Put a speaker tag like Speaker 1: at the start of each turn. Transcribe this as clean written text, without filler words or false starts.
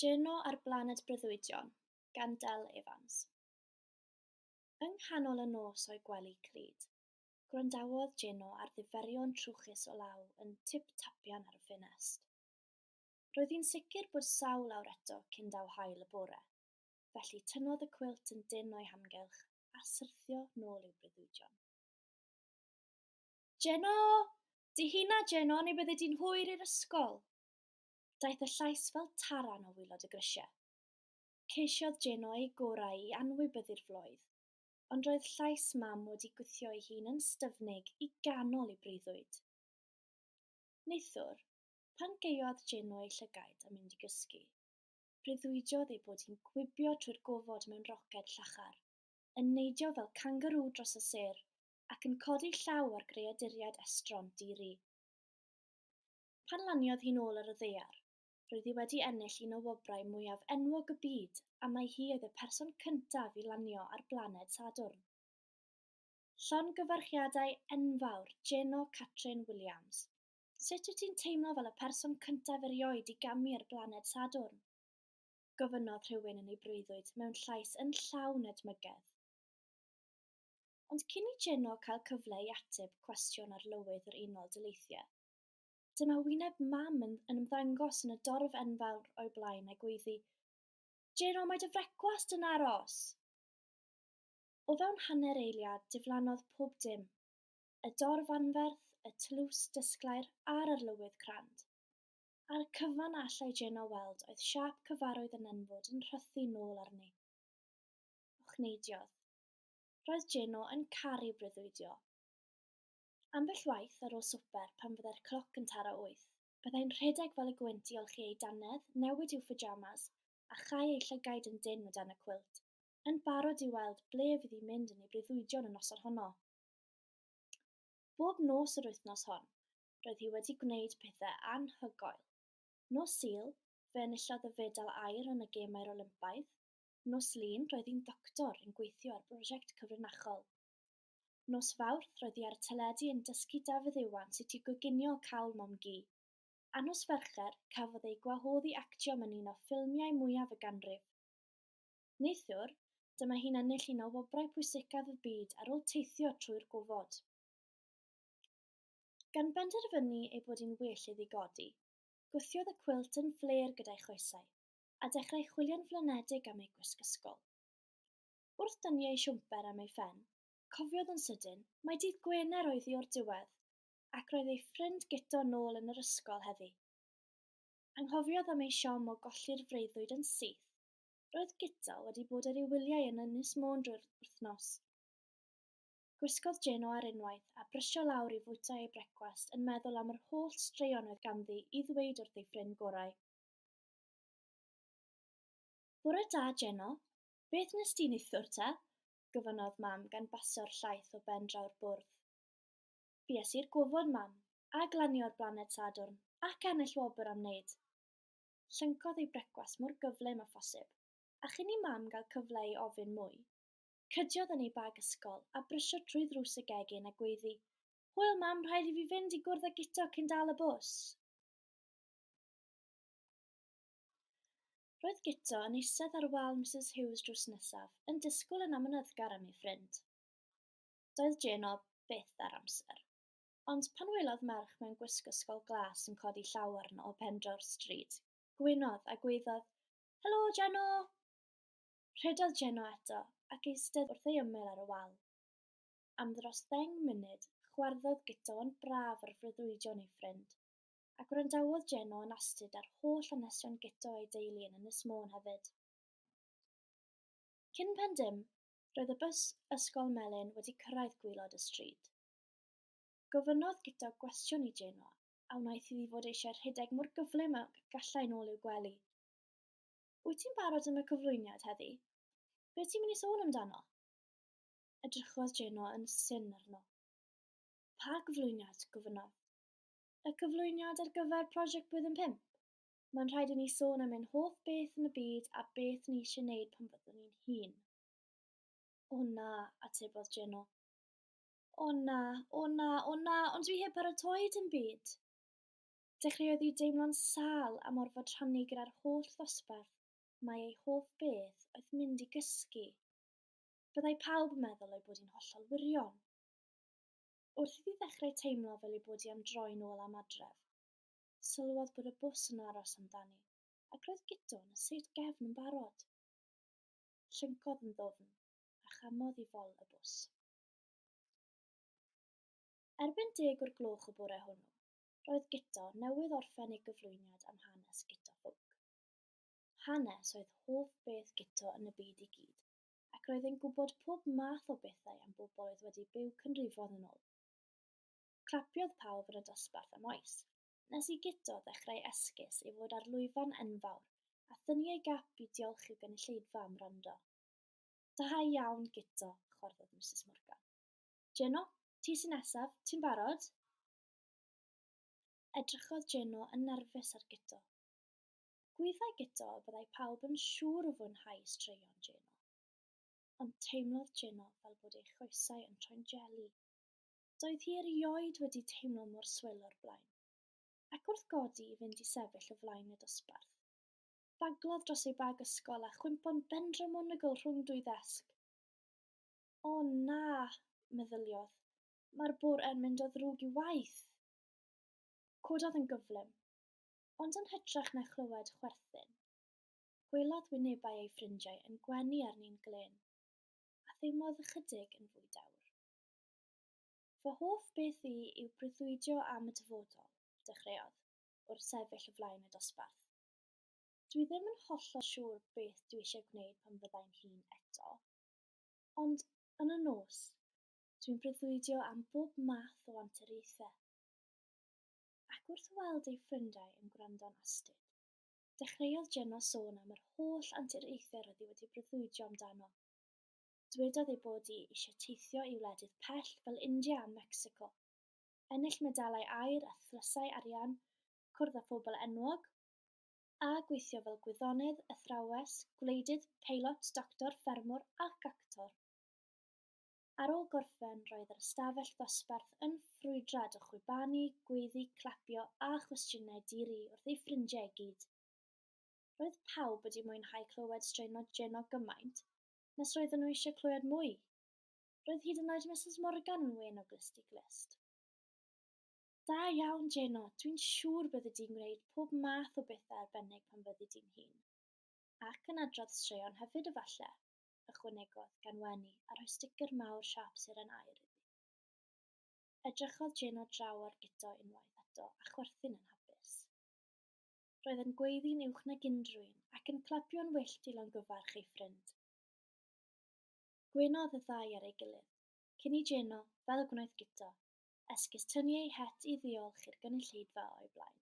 Speaker 1: Jeno ar Blaned Breuddwydion gan Del Evans. Yng nghanol y nos o'i gwely clyd, gwrandawodd Jeno ar ddiferion trwchus o law yn tip-tapian ar y ffenest. Roedd hi'n sicr bod sawl awr eto cyn daw haul y bore, felly tynnodd y cwilt yn dynn o'i hamgylch a syrthio nôl i'w breuddwydion. Jeno! Dihuna, Jeno, neu byddi di'n hwyr i'r ysgol! Daeth y llais fel taran o waelod y grisiau. Ceisiodd Jeno ei gorau i anwybyddu'r floedd, ond roedd llais mam wedi gwthio ei hun yn styfnig i ganol ei breuddwyd. Neithiwr, pan gaeodd Jeno ei llygaid a mynd i gysgu, breuddwydiodd ei bod hi'n gwibio trwy'r gofod mewn roced llachar, yn neidio fel cangarŵ dros y sêr ac yn codi llaw ar greaduriaid estron di-ri. Pan laniodd hi'n ôl ar y ddaear, roedd hi wedi ennill un o wobrau mwyaf enwog y byd am mai hi oedd y person cyntaf i lanio ar blaned Sadwrn. Llongyfarchiadau enfawr, Jeno Catrin Williams. Sut wyt ti'n teimlo fel y person cyntaf erioed i gamu ar blaned Sadwrn? Gofynnodd rhywun yn ei breuddwyd mewn llais yn llawn edmygedd. Ond cyn i Jeno cael cyfle i ateb cwestiwn arlywydd yr Unol Daleithiau, Dyma wyneb mam yn, yn ymddangos yn y dorf enfawr o'i blaen a gweiddi, Jeno, mae dy frecwast yn aros! O fewn hanner eiliad, diflannodd pob dim. Y dorf anferth, y tlws dysglaer a'r arlywydd crand. A'r cyfan a allai Jeno weld oedd siâp cyfarwydd y nenfwd yn rhythu nôl arni. Ochneidiodd. Roedd Jeno yn caru breuddwydio. Ambell waith, ar ôl swper, pan fyddai'r cloc yn taro wyth, byddai'n rhedeg fel y gwynt i olchi ei dannedd, newid i'w phyjamas, a chau ei llygaid yn dynn o dan y cwilt, yn barod i weld ble fydd hi'n mynd yn ei breuddwydion y noson honno. Bob nos yr wythnos hon, roedd hi wedi gwneud pethau anhygoel. Nos Sul, fe enillodd y fedal aur yn y Gemau'r Olympaidd. Nos Lun, roedd hi'n ddoctor yn gweithio ar brosiect cyfrinachol. Nos Fawrth roedd hi ar y teledu yn dysgu Dafydd Iwan sut i goginio cawl mam-gu. A nos Fercher, cafodd ei gwahodd i actio mewn un o ffilmiau mwyaf y ganrif. Neithiwr, dyma hi'n ennill un o wobrau pwysicaf y byd ar ôl teithio trwy'r gofod. Gan benderfynu ei bod hi'n well iddi godi, gwthiodd y cwilt yn flêr gyda'i choesau, a dechrau chwilio'n flinedig am ei gwisg ysgol. Wrth dynnu ei siwmper am ei phen, cofiodd yn sydyn mai dydd Gwener oedd hi o'r diwedd, ac roedd ei ffrind Guto nôl yn yr ysgol heddi. Anghofiodd am ei siom o golli'r freuddwyd yn syth. Roedd Guto wedi bod ar ei wyliau yn Ynys Môn drwy'r wythnos. Gwisgodd Jeno ar unwaith a brysio lawr i fwyta ei brecwast yn meddwl am yr holl straeon oedd ganddi i ddweud wrth ei ffrind gorau. Bore da, Jeno. Beth wnest ti neithiwr te? gofynnodd Mam gan basio'r llaeth o ben draw'r bwrdd. Bues i'r gofod, Mam, a glanio'r blaned Sadwrn, ac ennill wobr am wneud. Llyncodd ei brecwast mor gyflym â phosib, a chyn i Mam gael cyfle i ofyn mwy, cydiodd yn ei bag ysgol a brysio trwy ddrws y gegin a gweiddi, Hwyl, Mam, rhaid i fi fynd i gwrdd â Guto cyn dal y bws. Roedd Guto yn eistedd ar wal Misus Hughes drws nesaf, yn disgwyl yn amyneddgar am ei ffrind. Doedd Jeno byth ar amser. Ond pan welodd merch mewn gwisg ysgol glas yn codi llaw arno o pen draw'r stryd, gwenodd a gwaeddodd, Helo, Jeno! Rhedodd Jeno ato ac eistedd wrth ei ymyl ar y wal. Am dros ddeng munud, chwarddodd Guto yn braf ar freuddwydion ei ffrind. A gwrandawodd Jeno yn astud ar holl hanesion Guto a'i deulu yn Ynys Môn hefyd. Cyn pen dim, roedd y bws ysgol melyn wedi cyrraedd gwaelod y stryd. Gofynnodd Guto gwestiwn i Jeno a wnaeth iddi fod eisiau rhedeg mor gyflym ag gallai nôl i'w gwely. Wyt ti'n barod am y cyflwyniad heddi? Be ti'n mynd i sôn amdano? Edrychodd Jeno yn syn arno. Pa gyflwyniad? gofynnodd. Y cyflwyniad ar gyfer prosiect blwyddyn pump? Mae'n rhaid i ni sôn am ein hoff beth yn y byd a beth ni eisiau wneud pan fyddwn ni'n hŷn. O na, atebodd Jeno. O na, o na, o na, ond dwi heb paratoi dim byd. Dechreuodd hi deimlo'n sâl am orfod rhannu gyda'r holl ddosbarth mai ei hoff beth oedd mynd i gysgu. Byddai pawb yn meddwl ei bod hi'n hollol wirion. Wrth iddi ddechrau teimlo fel ei bod hi am droi'n ôl am adref, sylwodd bod y bws yn aros amdani, ac roedd Guto yn y sêt gefn yn barod. Llyncodd yn ddwfn, a chamodd i fol y bws. Erbyn 10 o'r gloch y bore hwnnw, roedd Guto newydd orffen ei gyflwyniad am hanes Guto Ffowc. Hanes oedd hoff beth Guto yn y byd i gyd, ac roedd e'n gwybod pob math o bethau am bobl oedd wedi byw canrifoedd yn ôl. Clapiodd pawb yn y dosbarth am oes, nes i Guto ddechrau esgus ei fod ar lwyfan enfawr a thynnu ei gap i diolch i'w gynulleidfa am wrando. "Da iawn, Guto," chwarddodd Mrs Morgan. "Jeno, ti sy'n nesaf, ti'n barod?" Edrychodd Jeno yn nerfus ar Guto. Gwyddai Guto y byddai pawb yn siŵr o fwynhau straeon Jeno. Ond teimlodd Jeno fel bod ei choesau yn troi'n jeli. Doedd hi erioed wedi teimlo mor swil o'r blaen. Ac wrth godi i fynd i sefyll o flaen y dosbarth, baglodd dros ei bag ysgol a chwympo'n bendramwnwgl rhwng dwy ddesg. "O na," meddyliodd, "mae'r bore'n mynd o ddrwg i waeth." Cododd yn gyflym, ond yn hytrach na chlywed chwerthin, gwelodd wynebau ei ffrindiau yn gwenu arni'n glên, a theimlodd ychydig yn fwy dewr. "Fy hoff beth i yw breuddwydio am y dyfodol," dechreuodd, wrth sefyll o flaen y dosbarth. "Dwi ddim yn hollol siŵr beth dwi eisiau gwneud pan fyddai'n hŷn eto, ond yn y nos, dwi'n breuddwydio am bob math o anturiaethau." Ac wrth weld ei ffrindiau yn gwrando'n astud, dechreuodd Jeno sôn am yr holl anturiaethau roedd hi wedi breuddwydio amdano. Dwedodd ei bod hi eisiau teithio i wledydd pell fel India a Mexico, ennill medalau aur a thlysau arian, cwrdd â phobl enwog, a gweithio fel gwyddonydd, athrawes, gwleidydd, peilot, doctor, ffermwr ac actor. Ar ôl gorffen, roedd yr ystafell ddosbarth yn ffrwydrad o chwibanu, gweiddi, clapio a chwestiynau di-ri wrth ei ffrindiau i gyd. Roedd pawb wedi mwynhau clywed straeon Jeno gymaint, nes roedden nhw eisiau clywed mwy. Roedd hyd yn oed Mrs Morgan yn wên o glust i glust. "Da iawn, Jeno, dwi'n siŵr byddi di'n gwneud pob math o bethau arbennig pan fyddi di'n hŷn. Ac yn adrodd straeon hefyd efallai," ychwanegodd gan wenu a rhoi sticer mawr siâp seren aur iddi. Edrychodd Jeno draw ar Guto unwaith eto a chwerthin yn hapus. Roedd yn gweiddi'n uwch nag unrhyw un ac yn clapio'n wyllt i longyfarch ei ffrind. Gwenodd y ddau ar ei gilydd, cyn i Jeno, fel y gwnaeth Guto, esgus tynnu ei het i ddiolch i'r gynulleidfa o'i blaen.